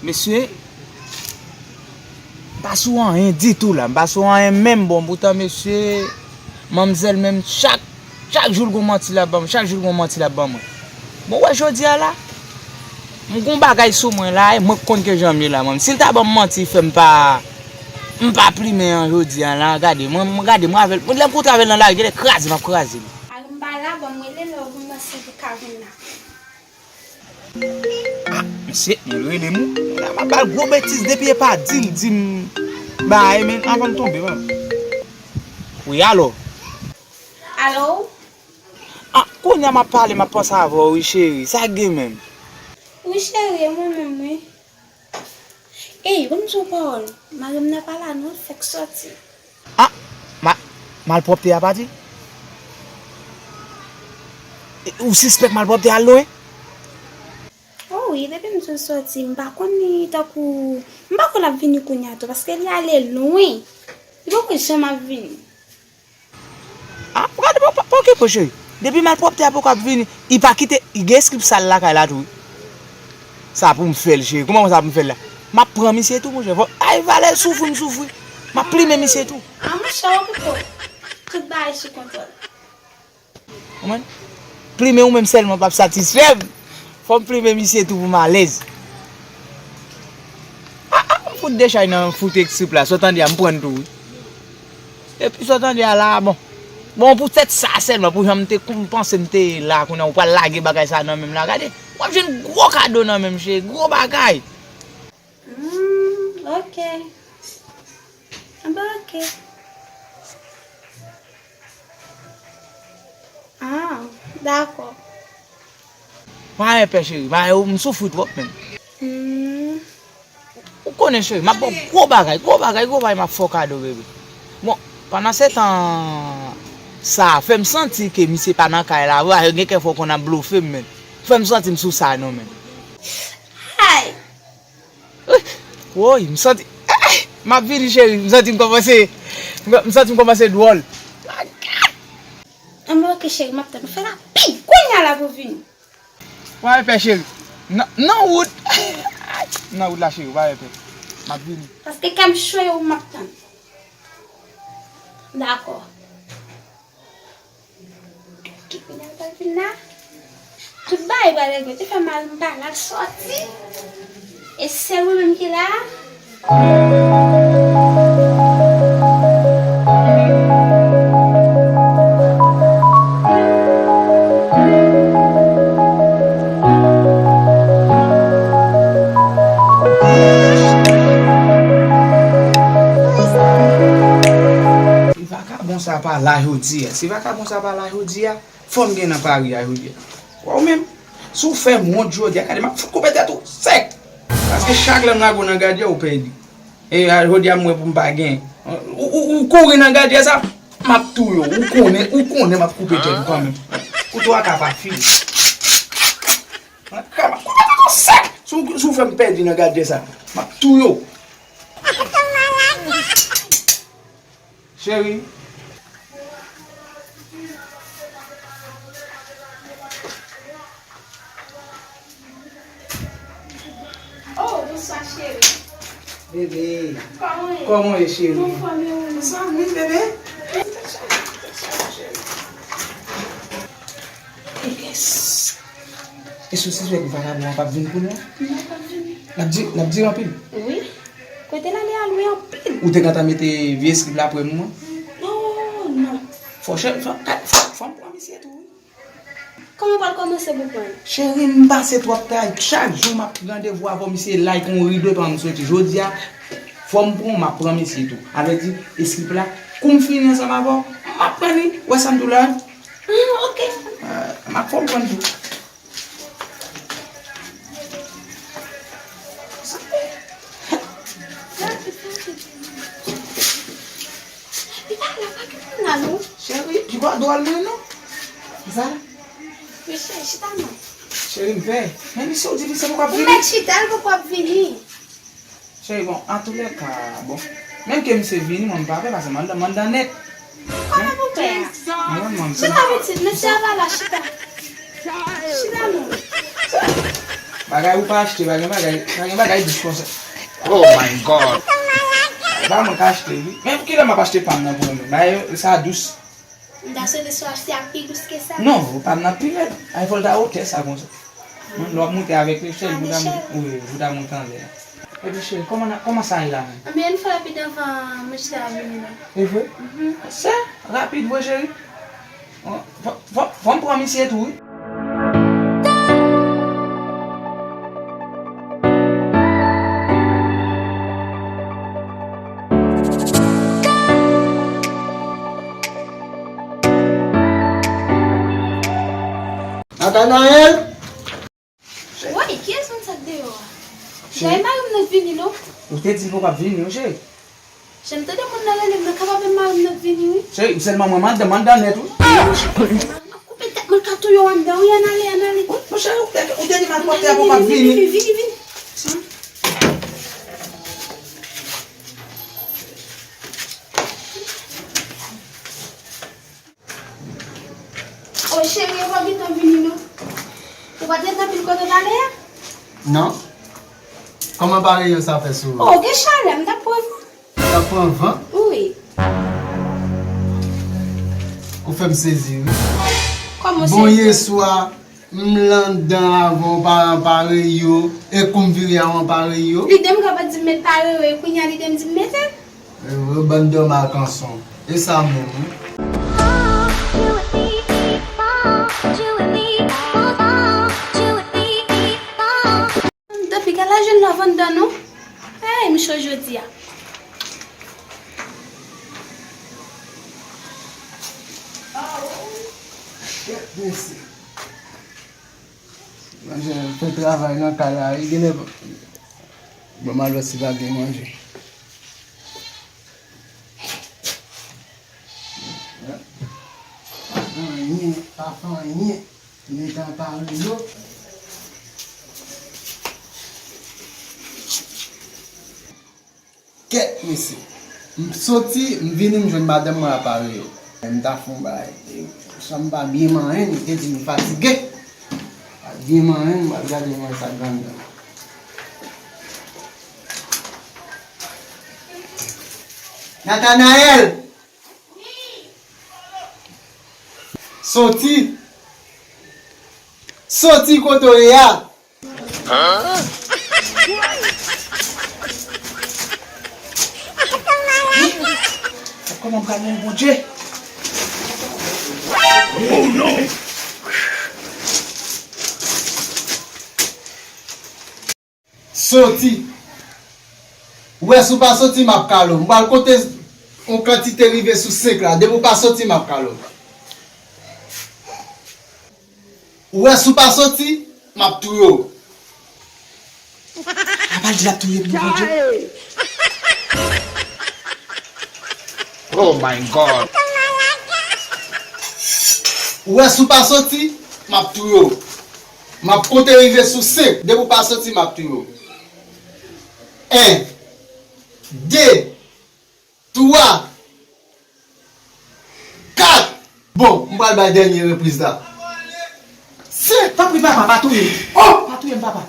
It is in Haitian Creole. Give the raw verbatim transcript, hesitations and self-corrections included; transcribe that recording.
Mesye, m pa sou anyen ditou la, m pa sou anyen menm. Bon, poutan mesye, manmzèl menm, chak, chak jou l gon manti l ap ban m, chak jou l gon manti l ap ban mwen. Bon, wè jodi a la, m gon bagay sou mwen la, e mwen k konn ke jan m ye la, mwen. Si l ta ban m manti, fè m pa, m pa plimen an jodi a la, gade, mwen, mwen gade, mwen avè l, lè m kontre avè l nan lari, genlè kraze, m ap kraze l. Al m pa la, ban m rele l, lè w vin, mwen si li ka vin la. Ah, mesye, mwen rele m wi. La m ap ba l gwo betiz depi e pa di l, di m bagay, men anvan m tonbe, man. Wi, alo? Alo? Ah, kounye a m ap pale, m ap panse avè w, wi, cheri. Sa k gen menm? Wi, cheri, e mwen menm, wi. Ey, ban m di w pawòl. Mari m nan pa la, non, l fèk sòti. Ah, ma-, malpwòpte a pati? E, ou sispèk malpwòpte a al lwen? O wi, depi m sot sòti, m pa konn li tankou, m pa kwè l ap vini kounye a tou, paske li ale lwen. Li poko janm ap vini. Ah, gade, pa, pa, pa okipe w, cheri. Depi malpwòpte a poko ap vini, li pa kite, li gen eskrip sal lakay la tou, wi. Sa pou m fè l, cheri. Kòman sa pou m fè l la? M ap pran misye tou, monchè. Fò, ay, valè soufri m soufri. M ap plimen misye tou. Ah, monchè, okipe w. Tout bagay sou kontwòl. Konprann? Plimen ou menm sèlman p ap satisfè m. Fò m plimen misye tou pou m alèz. Ah, ah, m fout dechay nan fout eskrip la. Sa w tande a, m pran l tou, wi. Epi sa w tande a la, bon. Bon, poutèt sa sèlman, pou jan m te kou-, m panse m te ye la, kounye a, ou pral lage bagay sa nan men m la. Gade, w ap jwenn gwo kado nan men m, cheri, gwo bagay. Hmm, ok. Anben, ok. Ah, dakò. Pa gen pè, cheri, pa gen, m soufri twòp menm. Hmm. Ou konnen, cheri, m ap ba w gwo bagay, gwo bagay, gwo bagay, m ap fè w kado, bebe. Bon, pandan se tan sa, fè m santi ke misye pa nan kay la, vre, gen kèfwa w konn ap blofe m, men. Fè m santi m sou sa, non, men. Ay! Woy, m santi, m ap vini, cheri, m santi m kòmanse, m santi m kòmanse dwòl. Anben, ok, cheri, m ap tann ou. Fè rapid, kounye a la pou vini. Pa gen pè, cheri. Nan, nan wout. Nan wout la, cheri, pa gen pè. M ap vini. Paske kè m cho, e ou m ap tann. Dakò. Ki kounye a l pral vin la? Tout bagay pral regle. Te fè mal, m pa la, l sòti. E sèl mwen menm ki la? Si vakabon sa pa la jodi a, si vakabon sa pa la jodi a, fò m gen nan pari a jodi a. Wè w menm, si w fè m wont jodi a, gade, m ap fout koupe tèt ou sèk. Paske chak lè m lage w nan gadjè, ou pèdi. E a, jodi a, m wè pou m pa gen. Ou, ou, ou kouri nan gadjè sa, m ap touye w. Ou konnen, ou konnen m ap koupe tèt ou kanmenm. Kouto a ka pa fini. Koupe tèt ou sèk. Si w, si w fè m pèdi nan gadjè sa, m ap touye w. Cheri. Oh, bonswa, cheri. Bebe. Kòman w ye? Kòman w ye, cheri? Anfòm, e ou menm? Sa wi, bebe. Tèt chaje, tèt chaje, cheri. Yes. E sou si jwèt vakabon an p ap vin kounye a? Non, p ap vini. L ap di, l ap di anpil? Wi. Kote l ale a lwen anpil. Ou te gentan mete vye eskrip la pou mwen? Non, non. Fò chè, fò, fò, fò m pran misye tou, wi. Kòman w pral kòmanse pou pran l? Cheri, m pase twòp travay. Chak jou m ap randevou avè w, misye like yon rido epa m soti. Jodi a, fò m pran w, m ap pran misye tou. Avèdi, eskrip la, kou m fini ansanm avè w, m ap pran li. Wè sa m di w la? Ah, ok. Ah, m ap fò m pran l tou. Li pa la, pa gen moun la, non. Cheri, li pa dwòl, non, non. Sa? Wi, cheri, chita non. Cheri, m pè. Men misye w di misye poko ap vini. Ou mèt chita, l poko ap vini. Cheri, bon, antoulèka, bon. Menm ke misye vini, mwen m pa pè, paske m anndan, m anndan nèt. Kòman pou pè a? Mwen, mwen, chita pitit, mesye a pa la, chita. Chita non. Pa Bagay ou pa achte, pa gen bagay, pa gen bagay dous konsa. Oh my God. Pa mwen ka achte, wi. Men kilè m ap achte pa m nan pou mwen menm? Bagay sa dous. M ta swete si w achte ak pi dous ke sa. Non, pa m nan pi rèd. Ay, fò l ta wotè sa konsa. Mwen, lè w ap monte avèk li, cheri, pou ta monte, wi, pou ta monte anlè a. Epi, cheri, kòman, kòman sa ye la menm? Anben, yon fwa rapid anvan manje a vini la. E vre? Mhm. Se rapid vre, cheri. Fò, fò, fò m pran misye tou, wi. Nathanaël! Woy, kiyès moun sa k deyò a? Cheri. Gade mari m nan vini, non. Ou te di l poko ap vini, wi, cheri. Jan m tande moun nan rele m nan, kapab menm mari m nan k vini, wi. Cheri, sèlman mwen madanm anndan nèt, wi. Mari m ap koupe tèt mwen, l ka touye w anndan, wi, ann ale, ann ale. Wi, monchè, ou te, ou te di malpwòpte a poko ap vini. Vini, vini, vini. O cheri, ou pa gentan vini non. Ou pa t ret nan pil kote w t ale a? Non. Kòman parèy yo sa fè sou ou? O, gen chalè, m t ap pran van. Ou t ap pran van? Wi. Ou fè m sezi, wi. Kòman sezi? Bon, yèswa, m anndan avan w pa anpare yo, e kou m vire a w anpare yo. Lide m kapab di m met pare yo, e kounye a lide m di m mete l. E vre, bann dòm a kanson. E sa menm, wi. Depi kèl lè jèn la vann dan nou? Hey, m cho jodi a. Kèt mesye. Manje, fè travay nan kay la, wi, genlè. Bon, m al wè si pa gen manje. Pa fè anyen, pa fè anyen. Nèg an pare yo. Kèt, mesye. M soti, m vini, m jwenn madanm mwen ap pare yo. M ta fè yon bagay. San m pa byen manyen, li te di m fatige. Pa byen manyen, m pral gade mwen sa k anndan. Nathanaël! Soti! Soti kote w ye a! Kòman m pral wè Bondye? Oh non! Soti. Ou wè si w pa soti, m ap kale w. M pral konte yon kantite rive sou senk la. Depi w pa soti, m ap kale w. Ou wè si w pa soti, m ap touye w. Apa l di l ap touye m, Bondye? Oh my God! Ou wè si w pa soti, m ap touye w. M ap konte rive sou senk. Depi w pa soti, m ap touye w. En, de, twa, kat. Bon, m pral bay dènye repriz la. Senk! Tanpri, papa, pa touye m. Oh! Pa touye m, papa.